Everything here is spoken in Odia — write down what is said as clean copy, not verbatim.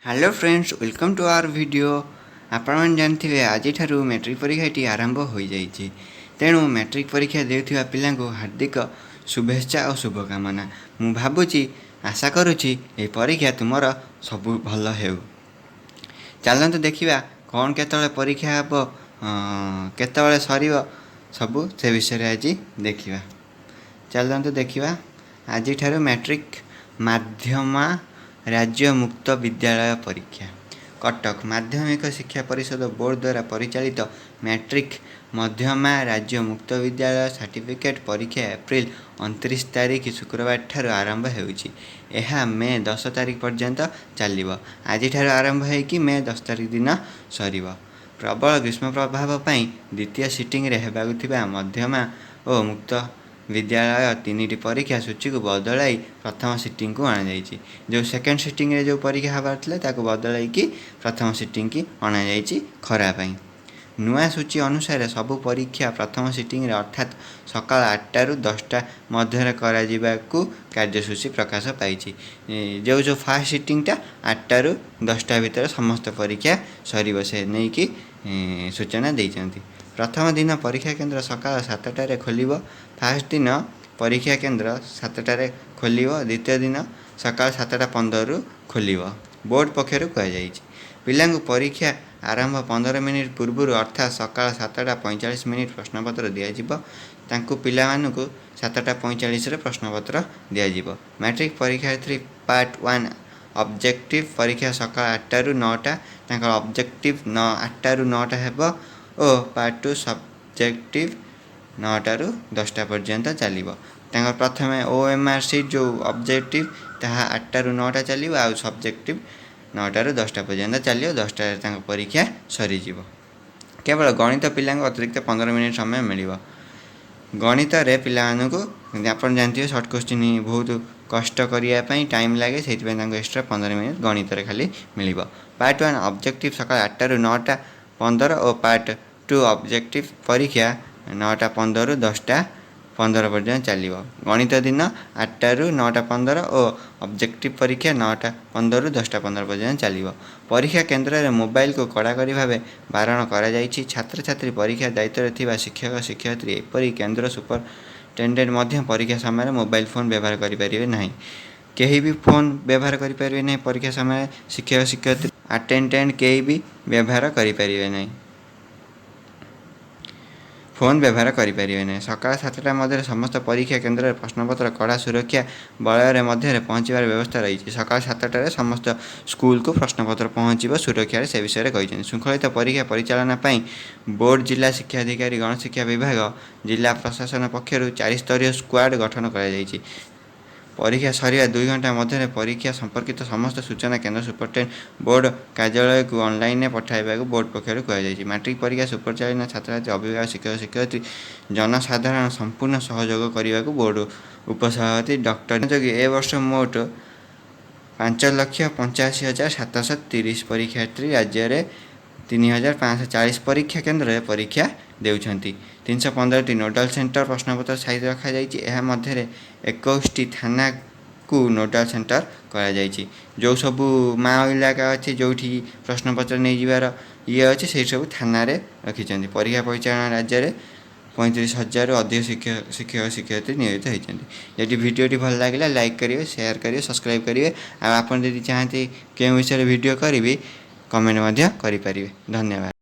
Hello friends, welcome to our video. ଆପଣମାନେ ଜାଣିଥିବେ, ଆଜିଠାରୁ ମ୍ୟାଟ୍ରିକ୍ ପରୀକ୍ଷାଟି ଆରମ୍ଭ ହୋଇଯାଇଛି। ତେଣୁ ମ୍ୟାଟ୍ରିକ୍ ପରୀକ୍ଷା ଦେଉଥିବା ପିଲାଙ୍କୁ ହାର୍ଦ୍ଦିକ ଶୁଭେଚ୍ଛା ଓ ଶୁଭକାମନା। ମୁଁ ଭାବୁଛି, ଆଶା କରୁଛି, ଏହି ପରୀକ୍ଷା ତୁମର ସବୁ ଭଲ ହେଉ। ଚାଲନ୍ତୁ ଦେଖିବା କ'ଣ, କେତେବେଳେ ପରୀକ୍ଷା ହେବ, କେତେବେଳେ ସରିବ, ସବୁ ସେ ବିଷୟରେ ଆଜି ଦେଖିବା। ଚାଲନ୍ତୁ ଦେଖିବା। ଆଜିଠାରୁ ମ୍ୟାଟ୍ରିକ୍ ମାଧ୍ୟମା ରାଜ୍ୟ ମୁକ୍ତ ବିଦ୍ୟାଳୟ ପରୀକ୍ଷା। କଟକ ମାଧ୍ୟମିକ ଶିକ୍ଷା ପରିଷଦ ବୋର୍ଡ଼ ଦ୍ୱାରା ପରିଚାଳିତ ମ୍ୟାଟ୍ରିକ୍ ମଧ୍ୟମା ରାଜ୍ୟ ମୁକ୍ତ ବିଦ୍ୟାଳୟ ସାର୍ଟିଫିକେଟ୍ ପରୀକ୍ଷା ଏପ୍ରିଲ 29 ତାରିଖ ଶୁକ୍ରବାର ଠାରୁ ଆରମ୍ଭ ହେଉଛି। ଏହା ମେ 10 ତାରିଖ ପର୍ଯ୍ୟନ୍ତ ଚାଲିବ। ଆଜିଠାରୁ ଆରମ୍ଭ ହୋଇକି ମେ 10 ତାରିଖ ଦିନ ସରିବ। ପ୍ରବଳ ଗ୍ରୀଷ୍ମ ପ୍ରଭାବ ପାଇଁ ଦ୍ୱିତୀୟ ସିଟିଂରେ ହେବାକୁ ଥିବା ମଧ୍ୟମା ଓ ମୁକ୍ତ ବିଦ୍ୟାଳୟ ତିନିଟି ପରୀକ୍ଷା ସୂଚୀକୁ ବଦଳାଇ ପ୍ରଥମ ସିଟିଂକୁ ଅଣାଯାଇଛି। ଯେଉଁ ସେକେଣ୍ଡ ସିଟିଂରେ ଯେଉଁ ପରୀକ୍ଷା ହେବାର ଥିଲା, ତାକୁ ବଦଳାଇକି ପ୍ରଥମ ସିଟିଂକି ଅଣାଯାଇଛି ଖରା ପାଇଁ। ନୂଆ ସୂଚୀ ଅନୁସାରେ ସବୁ ପରୀକ୍ଷା ପ୍ରଥମ ସିଟିଂରେ, ଅର୍ଥାତ୍ ସକାଳ 8ଟାରୁ 10ଟା ମଧ୍ୟରେ କରାଯିବାକୁ କାର୍ଯ୍ୟସୂଚୀ ପ୍ରକାଶ ପାଇଛି। ଯେଉଁ ଯେଉଁ ଫାର୍ଷ୍ଟ ସିଟିଂଟା 8ଟାରୁ 10ଟା ଭିତରେ ସମସ୍ତ ପରୀକ୍ଷା ସରିବ, ସେ ନେଇକି ସୂଚନା ଦେଇଛନ୍ତି। ପ୍ରଥମ ଦିନ ପରୀକ୍ଷା କେନ୍ଦ୍ର ସକାଳ 7ଟାରେ ଖୋଲିବ। ଫାର୍ଷ୍ଟ ଦିନ ପରୀକ୍ଷା କେନ୍ଦ୍ର 7ଟାରେ ଖୋଲିବ। ଦ୍ୱିତୀୟ ଦିନ ସକାଳ 7ଟା 15ରୁ ଖୋଲିବ, ବୋର୍ଡ଼ ପକ୍ଷରୁ କୁହାଯାଇଛି। ପିଲାଙ୍କୁ ପରୀକ୍ଷା ଆରମ୍ଭ 15 ମିନିଟ୍ ପୂର୍ବରୁ, ଅର୍ଥାତ୍ ସକାଳ 7ଟା 45 ମିନିଟ୍ ପ୍ରଶ୍ନପତ୍ର ଦିଆଯିବ। ତାଙ୍କୁ ପିଲାମାନଙ୍କୁ 7ଟା 45ରେ ପ୍ରଶ୍ନପତ୍ର ଦିଆଯିବ। ମ୍ୟାଟ୍ରିକ୍ ପରୀକ୍ଷାର୍ଥୀ ପାର୍ଟ ୱାନ୍ ଅବଜେକ୍ଟିଭ୍ ପରୀକ୍ଷା ସକାଳ 8ଟାରୁ 9ଟା। ତାଙ୍କର ଅବଜେକ୍ଟିଭ୍ 8ଟାରୁ 9ଟା ହେବ ଓ ପାର୍ଟ ଟୁ ସବଜେକ୍ଟିଭ୍ 9ଟାରୁ 10ଟା ପର୍ଯ୍ୟନ୍ତ ଚାଲିବ। ତାଙ୍କର ପ୍ରଥମେ ଓଏମ୍ଆର୍ ସିଟ୍ ଯେଉଁ ଅବଜେକ୍ଟିଭ୍, ତାହା 8ଟାରୁ 9ଟା ଚାଲିବ ଆଉ ସବଜେକ୍ଟିଭ୍ 9ଟାରୁ 10ଟା ପର୍ଯ୍ୟନ୍ତ ଚାଲିବ। 10ଟାରେ ତାଙ୍କ ପରୀକ୍ଷା ସରିଯିବ। କେବଳ ଗଣିତ ପିଲାଙ୍କୁ ଅତିରିକ୍ତ 15 ମିନିଟ୍ ସମୟ ମିଳିବ। ଗଣିତରେ ପିଲାମାନଙ୍କୁ, ଆପଣ ଜାଣିଥିବେ, ସର୍ଟ କୋଶ୍ଚିନ୍ ବହୁତ କଷ୍ଟ କରିବା ପାଇଁ ଟାଇମ୍ ଲାଗେ। ସେଇଥିପାଇଁ ତାଙ୍କୁ ଏକ୍ସଟ୍ରା 15 ମିନିଟ୍ ଗଣିତରେ ଖାଲି ମିଳିବ। ପାର୍ଟ ୱାନ୍ ଅବଜେକ୍ଟିଭ୍ ସକାଳ 8ଟାରୁ 9ଟା 15 ଓ ପାର୍ଟ ଟୁ ଅବଜେକ୍ଟିଭ୍ ପରୀକ୍ଷା 9ଟା 15ରୁ 10ଟା 15 ପର୍ଯ୍ୟନ୍ତ ଚାଲିବ। ଗଣିତ ଦିନ 8ଟାରୁ 9ଟା 15 ଓ ଅବଜେକ୍ଟିଭ୍ ପରୀକ୍ଷା 9ଟା 15ରୁ 10ଟା 15 ପର୍ଯ୍ୟନ୍ତ ଚାଲିବ। ପରୀକ୍ଷା କେନ୍ଦ୍ରରେ ମୋବାଇଲକୁ କଡ଼ାକଡ଼ି ଭାବେ ବାରଣ କରାଯାଇଛି। ଛାତ୍ରଛାତ୍ରୀ, ପରୀକ୍ଷା ଦାୟିତ୍ୱରେ ଥିବା ଶିକ୍ଷକ ଶିକ୍ଷୟିତ୍ରୀ, ଏପରି କେନ୍ଦ୍ର ସୁପରିଟେଣ୍ଡେଣ୍ଟ ମଧ୍ୟ ପରୀକ୍ଷା ସମୟରେ ମୋବାଇଲ ଫୋନ୍ ବ୍ୟବହାର କରିପାରିବେ ନାହିଁ। କେହି ବି ଫୋନ୍ ବ୍ୟବହାର କରିପାରିବେ ନାହିଁ ପରୀକ୍ଷା ସମୟରେ। ଶିକ୍ଷକ ଶିକ୍ଷୟିତ୍ରୀ, ଆଟେଣ୍ଡାଣ୍ଟ କେହି ବି ବ୍ୟବହାର କରିପାରିବେ ନାହିଁ, ଫୋନ୍ ବ୍ୟବହାର କରିପାରିବେ ନାହିଁ। ସକାଳ 7ଟା ମଧ୍ୟରେ ସମସ୍ତ ପରୀକ୍ଷା କେନ୍ଦ୍ରରେ ପ୍ରଶ୍ନପତ୍ର କଡ଼ା ସୁରକ୍ଷା ବଳୟରେ ମଧ୍ୟରେ ପହଞ୍ଚିବାର ବ୍ୟବସ୍ଥା ରହିଛି। ସକାଳ 7ଟାରେ ସମସ୍ତ ସ୍କୁଲକୁ ପ୍ରଶ୍ନପତ୍ର ପହଞ୍ଚିବ ସୁରକ୍ଷାରେ, ସେ ବିଷୟରେ କହିଛନ୍ତି। ଶୃଙ୍ଖଳିତ ପରୀକ୍ଷା ପରିଚାଳନା ପାଇଁ ବୋର୍ଡ଼, ଜିଲ୍ଲା ଶିକ୍ଷାଧିକାରୀ, ଗଣଶିକ୍ଷା ବିଭାଗ, ଜିଲ୍ଲା ପ୍ରଶାସନ ପକ୍ଷରୁ ଚାରିସ୍ତରୀୟ ସ୍କ୍ୱାଡ୍ ଗଠନ କରାଯାଇଛି। ପରୀକ୍ଷା ସରିବା 2 ଘଣ୍ଟା ମଧ୍ୟରେ ପରୀକ୍ଷା ସମ୍ପର୍କିତ ସମସ୍ତ ସୂଚନା କେନ୍ଦ୍ର ସୁପରିଟେଣ୍ଡେଣ୍ଟ, ବୋର୍ଡ଼ କାର୍ଯ୍ୟାଳୟକୁ ଅନଲାଇନରେ ପଠାଇବାକୁ ବୋର୍ଡ଼ ପକ୍ଷରୁ କୁହାଯାଇଛି। ମାଟ୍ରିକ ପରୀକ୍ଷା ସୁପରିଚାଳନା ଛାତ୍ରଛାତ୍ରୀ, ଅଭିଭାବକ, ଶିକ୍ଷକ ଶିକ୍ଷୟିତ୍ରୀ, ଜନସାଧାରଣ ସମ୍ପୂର୍ଣ୍ଣ ସହଯୋଗ କରିବାକୁ ବୋର୍ଡ଼ ଉପସଭାପତି ଡକ୍ଟର ଯୋଗୀ। ଏ ବର୍ଷ ମୋଟ 5,85,730 ପରୀକ୍ଷାର୍ଥୀ ରାଜ୍ୟରେ 3540 ପରୀକ୍ଷା କେନ୍ଦ୍ରରେ ପରୀକ୍ଷା ଦେଉଛନ୍ତି। 315ଟି ନୋଡାଲ ସେଣ୍ଟର ପ୍ରଶ୍ନପତ୍ର ସାଇତି ରଖାଯାଇଛି। ଏହା ମଧ୍ୟରେ 21ଟି ଥାନାକୁ ନୋଡାଲ ସେଣ୍ଟର କରାଯାଇଛି। ଯେଉଁ ସବୁ ମାଓ ଇଲାକା ଅଛି, ଯେଉଁଠି ପ୍ରଶ୍ନପତ୍ର ନେଇଯିବାର ଇଏ ଅଛି, ସେଇ ସବୁ ଥାନାରେ ରଖିଛନ୍ତି। ପରୀକ୍ଷା ପରିଚାଳନା ରାଜ୍ୟରେ 35 ହଜାରରୁ ଅଧିକ ଶିକ୍ଷକ ଶିକ୍ଷକ ଶିକ୍ଷୟିତ୍ରୀ ନିୟୋଜିତ ହୋଇଛନ୍ତି। ଯଦି ଭିଡ଼ିଓଟି ଭଲ ଲାଗିଲା, ଲାଇକ୍ କରିବେ, ସେୟାର କରିବେ, ସବସ୍କ୍ରାଇବ୍ କରିବେ। ଆଉ ଆପଣ ଯଦି ଚାହାନ୍ତି କେଉଁ ବିଷୟରେ ଭିଡ଼ିଓ କରିବି, କମେଣ୍ଟ ମଧ୍ୟ କରିପାରିବେ। ଧନ୍ୟବାଦ।